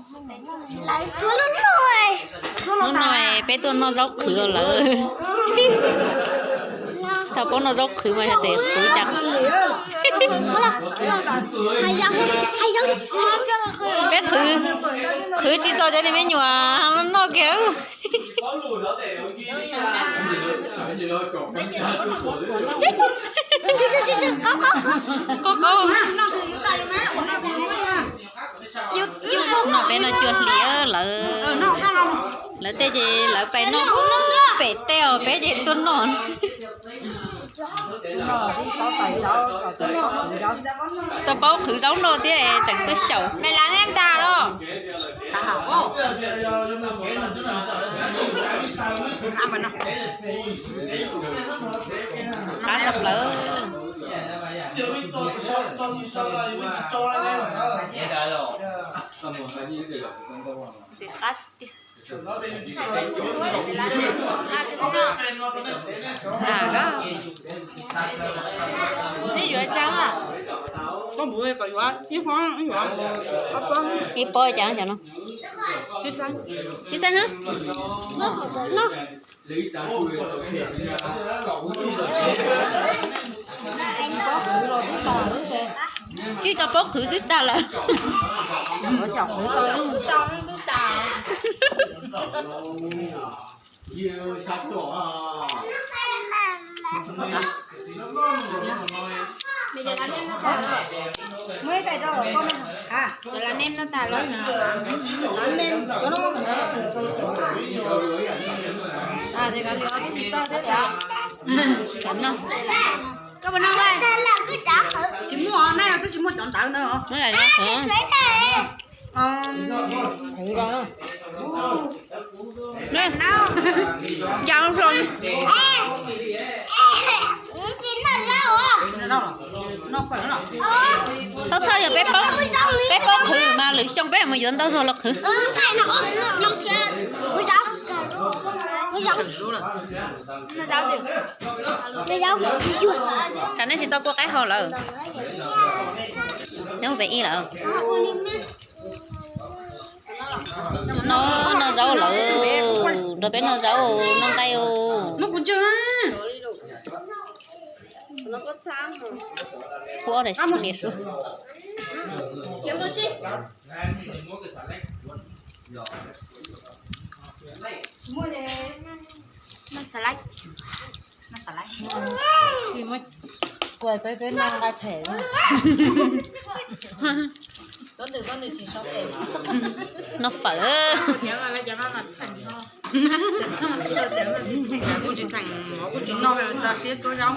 Hnub no peb tuaj noj zaub qhwv lawm. Thaum peb noj zaub qhwv mas yog tias qhwv cas. Peb qhwv, qhwv tsis txaus cov niag me nyuam noj kiag. Qaub qaub. Noj peb noj cuaj hlis lawm. Lawv tej ces lawv pais noj pem teb os, peb ces tuaj noj. Tau paub qhwv zaub noj thiab tseem tuaj xyaum. Qab tshaj plaws. Ntxim qab tiag. Neb yuav ib pob, ib pob cas cov no? Tsib txheeb. Tsib txheeb pob qhwv twb tag lawm. Tsis muaj, nej twb tsis muaj cov ntawd ntag. Ncav hlo. Txhob txhob yog peb paub, peb paub qhwv mas lwm xyoo peb mus yuav ntau zog los qhwv. Tsam nej tsis tau kua qaib hau lawm. Neb mus pem ib lawm. No, noj zaub lawm, nrog peb noj zaub, noj nqaij os. Pub ob daim sib nis sub. Noj xav laib. Noj xav laib. Kua peb peb noj nqaij phem. Noj fawm. Kuj tsis theem mov kuj tsis noj tas thiab tuaj zaub.